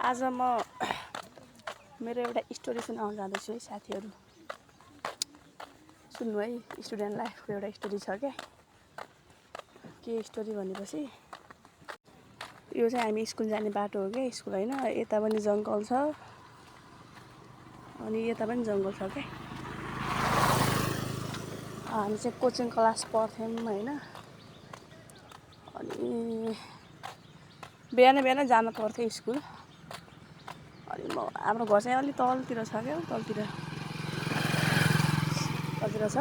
आज म मेरो एउटा स्टोरी सुनाउन जाँदैछु है साथीहरू। सुन्नु है, स्टुडेन्ट लाइफको एउटा स्टोरी छ क्या। के स्टोरी भनेपछि यो चाहिँ हामी स्कुल जाने बाटो हो क्या। स्कुल होइन, यता पनि जङ्गल छ अनि यता पनि जङ्गल छ क्या। हामी चाहिँ कोचिङ क्लास पढ्थ्यौँ होइन। अनि बिहान बिहान जानु पर्थ्यो स्कुल। अनि हाम्रो घर चाहिँ अलिक तलतिर छ क्या, तलतिर छ।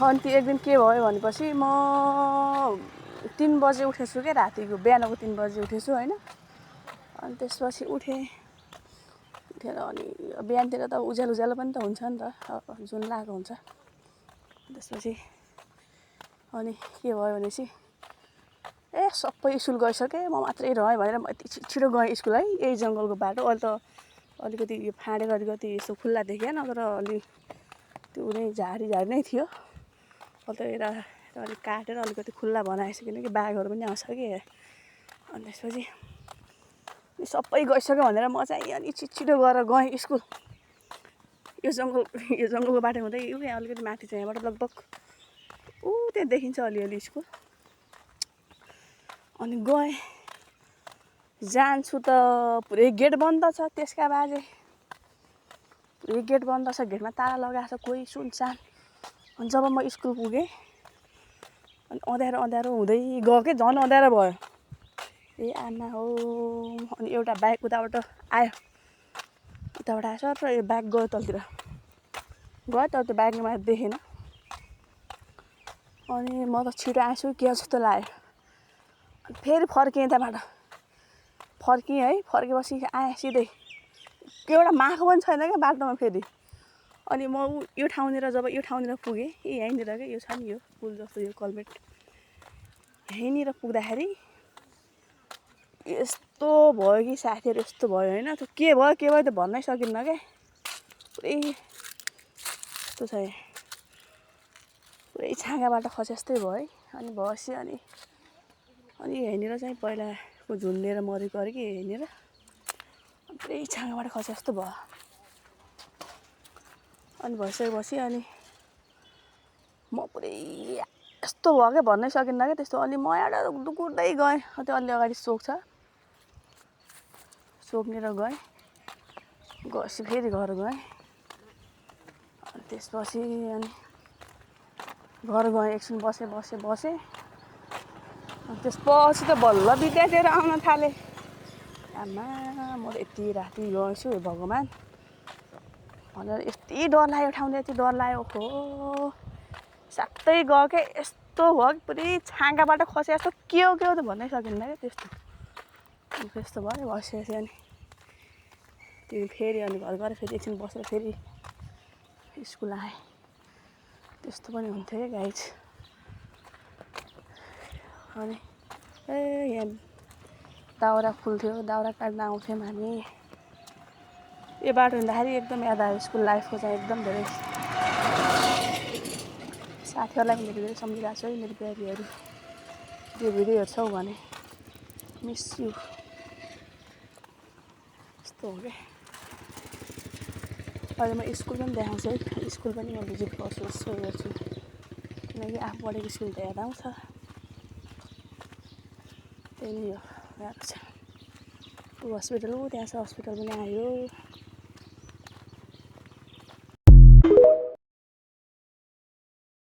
अनि त्यो एक दिन के भयो भनेपछि म 3 बजे उठेछु क्या, रातिको बिहानको 3 बजे उठेछु होइन। अनि त्यसपछि उठेर अनि बिहानतिर त उज्यालो पनि त हुन्छ नि त, जुन लागेको हुन्छ। त्यसपछि अनि के भयो भनेपछि सबै स्कुल गइसकेँ, म मात्रै रहेँ भनेर म यति छिटो गएँ स्कुल है। यही जङ्गलको बाटो, अहिले त अलिकति यो फाँडेर अलिकति यसो खुल्ला देखिएन, तर अलि त्यो नै झारी नै थियो। अहिले त यता अलिक काटेर अलिकति खुल्ला बनाएछ, किनकि बाघहरू पनि आउँछ कि। अनि त्यसपछि सबै गइसक्यो भनेर म चाहिँ अनि छिटो गरेर गएँ स्कुल। यो जङ्गलको बाटो हुँदै अलिकति माथि चाहिँ यहाँबाट लगभग त्यहाँ देखिन्छ अलिअलि स्कुल। अनि गएँ, जान्छु त पुरै गेट बन्द छ। त्यसका बाजे पुरै गेट बन्द छ, गेटमा ताला लगाएको छ, कोही सुनसान। अनि जब म स्कुल पुगेँ अनि अँध्यारो हुँदै गयो कि, झन् अँध्यारो भयो। ए आमा हो। अनि एउटा बाइक उताबाट आयो र यो बाइक गयो तलतिर तर त्यो बाइकमा मैले देखेन। अनि म त छिटो आएछु के जस्तो लाग्यो। अनि फेरि फर्किएँ, त्यहाँबाट फर्किएँ है। फर्केपछि आएँ सिधै, एउटा माखो पनि छैन क्या बाटोमा फेरि। अनि म यो ठाउँनिर पुगेँ, यहीँनिर क्या, यो छ नि यो पुल जस्तो यो कल्भेट, यहीँनिर पुग्दाखेरि यस्तो भयो कि साथीहरू, यस्तो भयो होइन। त्यो के भयो त भन्नै सकिन्न क्या। पुरै यस्तो छ, पुरै छाँगाबाट खसे जस्तै भयो है। अनि भएपछि अनि यहीँनिर चाहिँ पहिलाको झुन्डेर मरेको अरे कि यहीँनिर। पुरै छाँगाबाट खसे जस्तो भयो। अनि भइसकेपछि अनि म पुरै यस्तो भयो क्या, भन्नै सकिन्न क्या त्यस्तो। अनि म यहाँ कुर्दै गएँ, त्यो अलि अगाडि चोक छ, चोकनिर गएपछि फेरि घर गएँ। अनि त्यसपछि अनि घर गएँ, एकछिन बसेँ। अनि त्यसपछि त बल्ल विद्यार्थीहरू आउन थाले। आमा म त यति राति गएछु हे भगवान् भनेर यति डर लाग्यो, ठाउँमा यति डर लाग्यो। ओहो साथै गयो क्या, यस्तो भयो कि पुरै छाँगाबाट खसे जस्तो। के हो त भन्नै सकिन्न क्या त्यस्तो भयो। भइसकेपछि अनि त्यो फेरि अनि घर गएर फेरि एकछिन बसेर फेरि स्कुल आएँ। त्यस्तो पनि हुन्थ्यो क्या गाइज। अनि यहाँ दाउरा फुल्थ्यो, दाउरा काट्न आउँथ्यौँ हामी। यो बाटो हिँड्दाखेरि एकदम याद आयो स्कुल लाइफको चाहिँ, एकदम धेरै। साथीहरूलाई पनि धेरै सम्झिरहेको छु है, मेरो प्यारीहरू। यो भिडियो हेर्छौ भने मिस यु। यस्तो हो क्या। अहिले म स्कुल पनि देखाउँछु है, स्कुल पनि म भिजिट गर्छु, यसो हेर्छु, किनकि आफू पढेको स्कुल त याद आउँछ। त्यही नै हो, गएको छ हस्पिटल, त्यहाँ छ हस्पिटल पनि आयो।